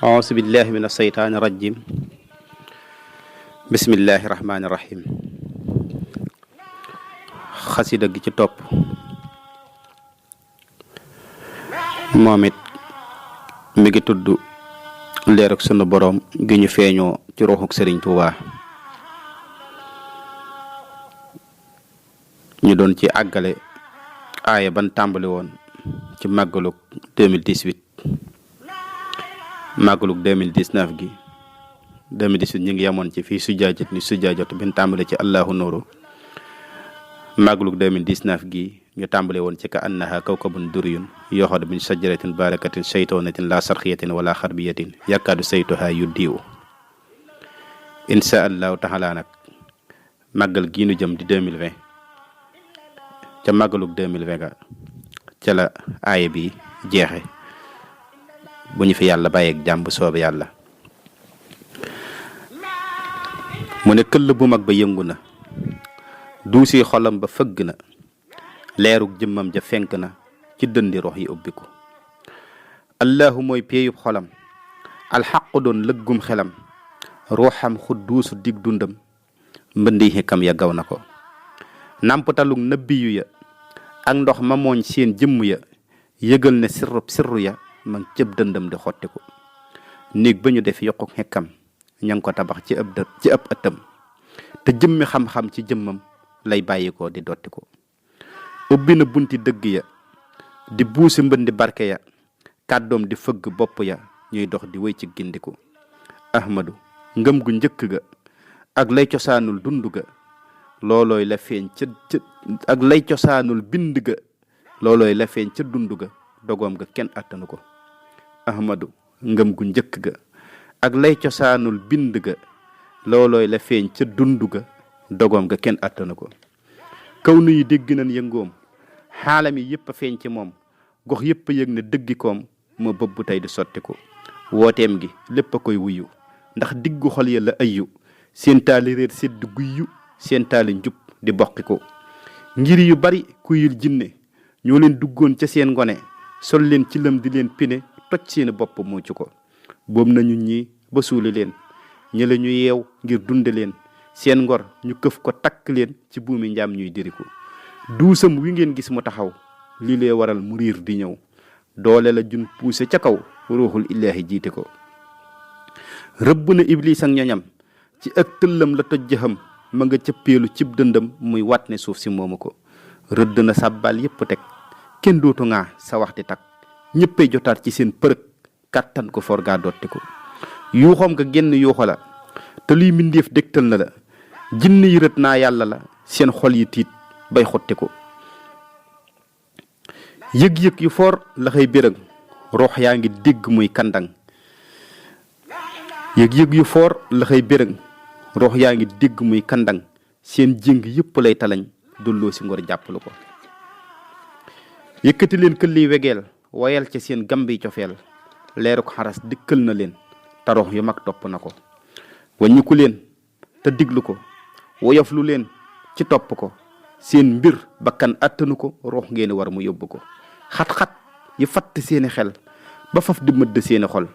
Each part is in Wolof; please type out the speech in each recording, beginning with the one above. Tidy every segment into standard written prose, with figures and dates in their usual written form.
auzu billahi min asheytaani rajim bismillahi rahmaani rahim xasida gi ci topp moom it mi ngi tudd leerug sunu boroom gi ñu feeñoo ci ruuxuk Sëriñ Tuubaa ñu doon ci àggale aaya ban tàmbali woon ci màggalug 2018 màggalug 2019 gi 2018 ñu ngi yemoon ci fii sujjaajat ni sujjaajat bin tàmbale ci allahu nuuru màggalug 2019 gi ñu tàmbale woon ci ka annaha kawkabun duriyun yoxood min sajaratin barakatin shaytanatin la sarxiyatin wala xarbiyatin yakkaadu saytuha yu diiw insha allahu taala nag màggal gii nu jëm di 2020 ca màggalug 2020 ga ca la aaya bi jeexe bu ñu fi yàlla bàyyeeg jàmm bu soobe yàlla mu ne këll bu mag ba yëngu na duusi xolam ba fëgg na leerug jëmmam ja fenk na ci dëndi rox yi ubbiku allahu mooy péeyub xolam alxaqu doon lëggum xelam ruuxam xudduusu dig dundam mbëndi xikam ya gaw na ko nàmpatalug nëbbiyu ya ak ndox ma mooñ seen jëmm ya yëgal ne sirru ya man cëb dëndam di xottiku néeg ba ñu def yokku xekkam ña ngi ko tabax ci ab ëttam te jëmmi xam-xam ci jëmmam lay bàyyi ko di dotti ko ubbi na bunti dëgg ya di buusi mbëndi barke ya kàddoom di fëgg bopp ya ñuy dox di wéy ci gindiku ahmadu ngëm gu njëkk ga ak lay cosaanul dund ga loolooy la feeñ ca ak lay cosaanul bind ga loolooy la feeñ ca dund ga dogoom ga kenn attanu ko ahmadu ngëm gu njëkk ga ak lay cosaanul bind ga loolooy la feeñ ca dund ga dogoom ga kenn attanu ko kaw nu yi dégg nañ yëngoom xaalam yi yëpp a feeñ ci moom gox yëpp a yëg ne dëggikoom moo bëbb tey di sotti ko wooteem gi lépp a koy wuyu ndax diggu xol ya la ayyu seen taali réer sedd guyyu seen taali njub di boqi ko ngir yu bari kuyul jinne ñoo leen duggoon ca seen ngone sol leen ci lëm di leen pine toj seeni bopp muuc ko boobu nañu ñii ba suuli leen ñële ñu yeew ngir dunde leen seen ngor ñu këf ko takk leen ci buumi njaam ñuy diriku duusam wi ngeen gis mu taxaw lii lee waral mu riir di ñëw doole la jun puuse ca kaw ruuxul illaahi jiite ko rëbb na iblis ak ñoñam ci ak tëllam la toj jëxam ma nga cëppeelu cib dëndam muy wat ne suuf si moomu ko rëdd na sàbbal yépp teg kenn dootu ngaa sa waxti tak ñëppay jotaat ci seen përëg kàttan ko forgaa dotti ko yuuxoom nga génn yuuxo la te luy mbindéef dégtal na la jinn yi rët naa yàlla la seen xol yi tiit bay xotti ko yëg-yëg yu foor la xëy bérëg roox yaa ngi dégg muy kandang yëg-yëg yu foor la xëy bérëg roox yaa ngi dégg muy kandang seen jéng yëpp lay talañ dolloo si ngor jàppalu ko yëkkati leen këlliy wegeel woyal ca seen gambi cofeel leeruk xaras dikkal na leen tarox yu mag topp na ko waññiku leen te diglu ko woyof lu leen ci topp ko seen mbir bakkan attanu ko ruux ngeen war mu yóbbu ko xat-xat yi fatt seeni xel ba faf di mëdd seeni xol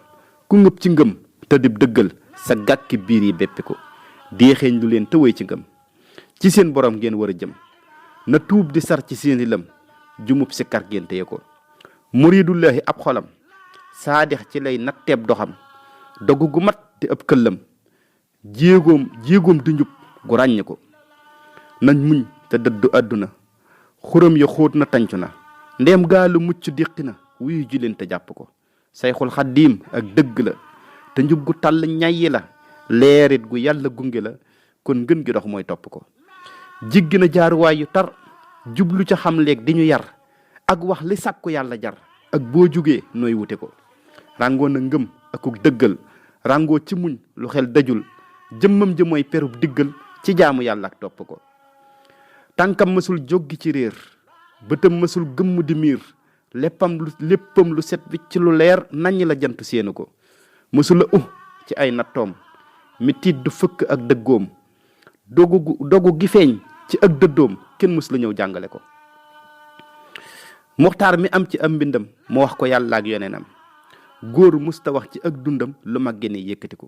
ku ngëb ci ngëm te dib dëggal sa gàkki biir yi béppi ko deexeeñ lu leen te wéy ci ngëm ci seen borom ngeen war a jëm na tuub di sar ci seeni lëm jumub si kar ngeen téye ko muridullahi ab xolam saadix ci lay natteeb doxam dogu gu mat di ab këllam jéegoom di njub gu ràññ ko nañ muñ te dëddu àdduna xuram ya xóot na tàncu na ndeem gaalu mucc déqi na wuyu ji leen te jàpp ko sayxul xaddiim ak dëgg la te njub gu tàll ñayyi la leerit gu yàlla gunge la kon ngën gi dox mooy topp ko jiggi na jaaruwaay yu tar jublu ca xam leeg di ñu yar ak wax li sàkku yàlla jar ak boo jugee nooy wute ko ràngoo na ngëm akuk dëggal ràngoo ci muñ lu xel dajul jëmmam ja mooy perub diggal ci jaamu yàlla ak topp ko tànkam mësul jóggi ci réer bëtam mësul gëmm di miir léppam lu set wicc lu leer naññ la jant séenu ko mësula ci ay nattoom mi tiit du fëkk ak dëggoom dogu gi feeñ ci ak dëddoom kenn mës la ñëw jàngale ko muxtaar mi am ci am mbindam mu wax ko yàlla ak yonenam góor musta wax ci ak dundam lu mag gene yëkkatiku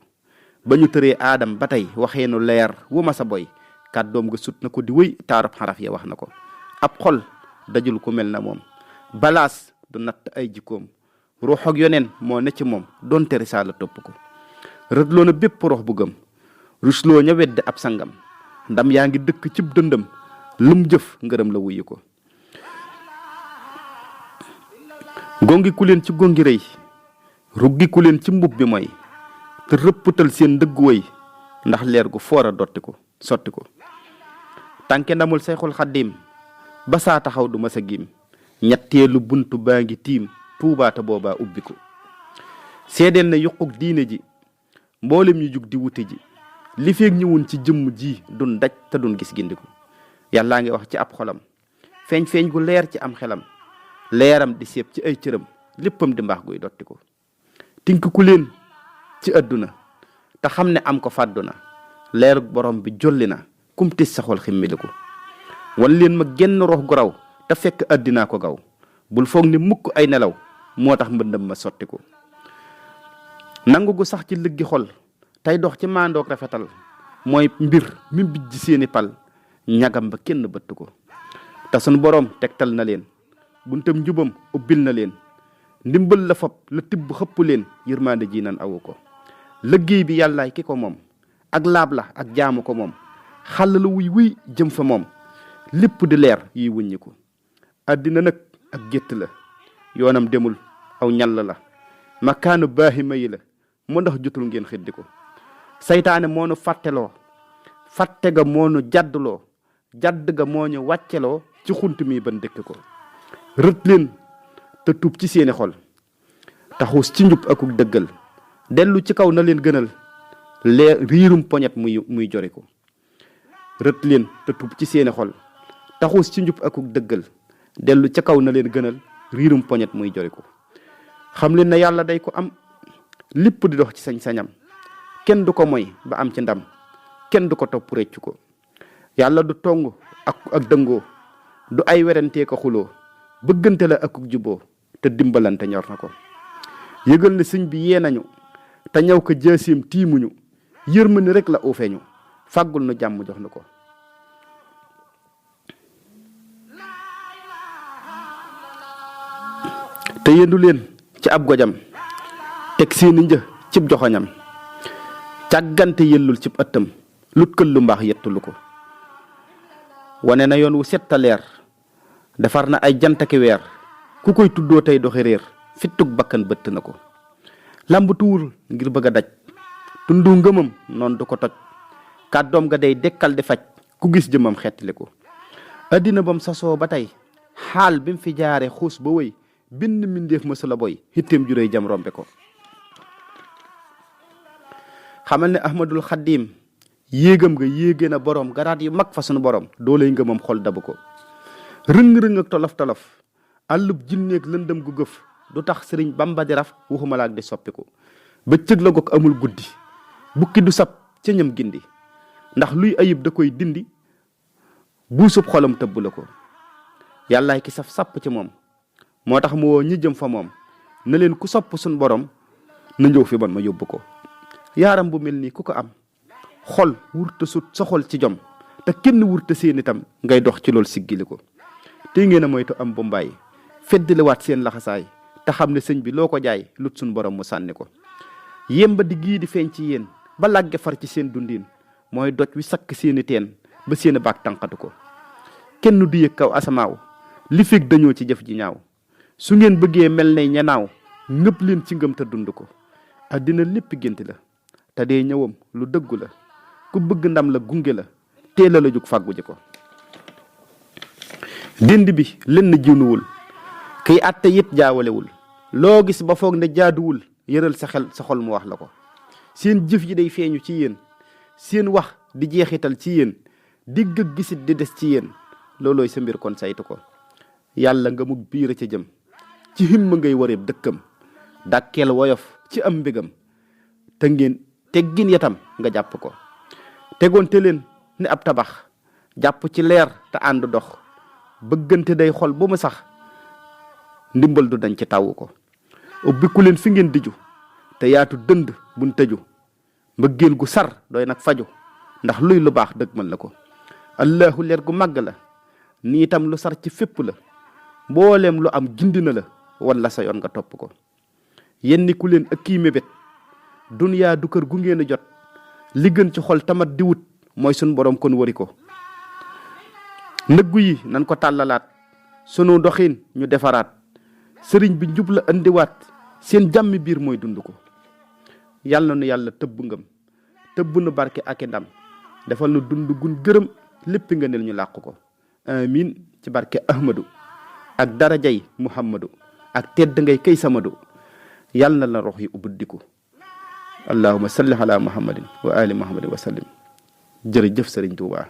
ba ñu tëree aadam ba tey waxeenu leer wu ma sa boy kàddoom nga sut na ko di wéy taarab xaraf ya wax na ko ab xol dajul ku mel na moom balaas du natt ay jikkoom ruux ak yoneen moo ne ci moom doonte risaala topp ko rëdloo na bépp rox bu gëm rusloo ña wedde ab sangam ndam yaa ngi dëkk cib dëndam lum jëf ngërëm la wuyu ko gongi ku leen ci gongi rëy ruggi ku leen ci mbub bi mooy te rëpptal seen ndëggu way ndax leer gu foor a dotti ko sotti ko tànke ndamul Sayxul Xaddiim ba saa taxaw du ma sa giim ñetteelu buntu baa ngi tiim tuubaata boobaa ubbi ko seedeel na yuquk diine ji mboolem ñu jug di wute ji li feeg ñëwun ci jëmm ji dun daj te dun gis gindiku yàllaa ngi wax ci ab xolam feeñ gu leer ci am xelam leeram di seeb ci ay cëram léppam di mbaax guy dotti ko tink ku leen ci àdduna te xam ne am ko fàddu na leerug borom bi jolli na kum tis saxol ximmiliku wan leen ma genn rox gu raw te fekk àddinaa ko gaw bul foog ne mukk ay nelaw moo tax mbëndam ma sottiku nangu gu sax ci lëggi xol tey dox ci maandoog rafetal mooy mbir mi bijj seeni pal ñagam ba kenn bëtt ko te sunu borom tegtal na leen buntam njubam ubbil na leen ndimbal la fop la tibb xëpp leen yërmande ji nan awu ko liggéey bi yàllaay ki ko moom ak laab la ak jaamu ko moom xàll la wuy jëm fa moom lépp di leer yiy wuññi ko àddina nag ak gétt la yoonam demul aw ñall la makaanu baahima yi la mu ndax jotul ngeen xiddi ko saytaane moo nu fàtteloo fàtte ga moo nu jaddloo jadd ga moo ñu wàcceloo ci xunt mi ban dëkk ko rët leen te tuub ci seeni xol taxuus ci njub akuk dëggal dellu ci kaw na leen gënal riirum poñet muy jori ko rët leen te tuub ci seeni xol taxuus ci njub akuk dëggal dellu ca kaw na leen gënal riirum poñet muy jori ko xam leen na yàlla day ko am lépp di dox ci sañ-sañam kenn du ko moy ba am ci ndam kenn du ko topp réccu ko yàlla du tong ak dëngoo du ay werantee ko xuloo bëggante la akuk juboo te dimbalante ñor na ko yëgal ne sëñ bi yee nañu te ñëw ko jaasim tiimuñu yërmande rek la uufeñu fàggul nu jàmm jox na ko te yendu leen ci ab gojam teg seeni një cib joxoñam càggante yellul cib ëttam lut kël lu mbaax yettulu ko wane na yoon wu setta leer defar na ay jantaki weer ku koy tuddoo tey doxi réer fittug bakkan bëtt na ko làmbatuwul ngir bëgg a daj tundu ngëmam noonu du ko toj kàddoom ga day dekkal di faj ku gis jëmam xettali ko addina bam sasoo ba tey xaal bi mu fi jaare xuus ba wëy bind mbindéef mësula boy xitteem juréy jam rombe ko xamal ne ahmadul xaddiim yéegam nga yéegée na borom garaat yu mag fa sunu borom doolay ngëmam xol dabu ko rëng-rëng ak tolof-tolof àllub jinneeg lëndëm gu gëf du tax sëriñ bamba di raf waxumalaak di soppiku bëccëg la goog amul guddi bukki du sab ca ñam gindi ndax luy ayib da koy dindi buusub xolam tëbb la ko yàllaay ki saf sàpp ci moom moo tax mu woo ñi jëm fa moom na leen ku sopp suñ borom na ñëw fi man ma yóbbu ko yaaram bu mel nii ku ko am xol wurta sut sa xol ci jom te kenn wurta seen itam ngay dox ci loolu siggili ko tey ngeen a moytu am bu mbaay feddliwaat seen laxasaay te xam ne sëñ bi loo ko jaay lut suñ borom mu sànni ko yemba di gii di feeñ ci yéen ba làgge far ci seen dundin mooy doj wi sakk seeni teen ba seeni baag tànqatu ko kenn du yëg kaw asamaaw li fekk dañoo ci jëf ji ñaaw su ngeen bëggee mel ne ñanaaw ngëpp leen ci ngëm te dund ko àddina lépp gént la te dee ñëwam lu dëggu la ku bëgg ndam la gunge la teela la jug fàggu ji ko dend bi lenn jiwnuwul kiy àtte it jaawalewul loo gis ba foog ne jaaduwul yëral sa xel sa xol mu wax la ko seen jëf yi day feeñu ci yéen seen wax di jeexital ci yéen digg ak gisit di des ci yéen loolooy sa mbir kon saytu ko yàlla nga mu biir a ca jëm ci himma ngay wareeb dëkkam dàkkeel woyof ci am mbégam te ngeen teggin yatam nga jàpp ko tegoon te leen ne ab tabax jàpp ci leer te ànd dox bëggante day xol bu mu sax ndimbal du dañ ci tawu ko ubbiku leen fi ngeen diju te yaatu dënd buñ tëju mbëggeel gu sar doy nag faju ndax luy lu baax dëgg mën la ko allahu leer gu màgg la nii itam lu sar ci fépp la mbooleem lu am gindi na la wala sa yoon nga topp ko yenni ku leen ak kii mébét duniyaa du kër gu ngeen a jot li gën ci xol tamat di wut mooy sun borom kon wari ko ndëggu yi nan ko tàllalaat sunu doxin ñu defaraat sëriñ bi njub la andiwaat seen jàmmi biir mooy dund ko yàlla nu yàlla tëbb ngëm tëbb nu barke ak i ndam defal nu dund gun gërëm lépp nga nel ñu làq ko amin ci barke ahmadu ak darajay muhammadu ak tedd ngay kay samadu yàlla na la rox yi ubuddiku allahumma salli ala muhammadin wa ali muhammadin wa sallim jërëjëf sëriñ Tuubaa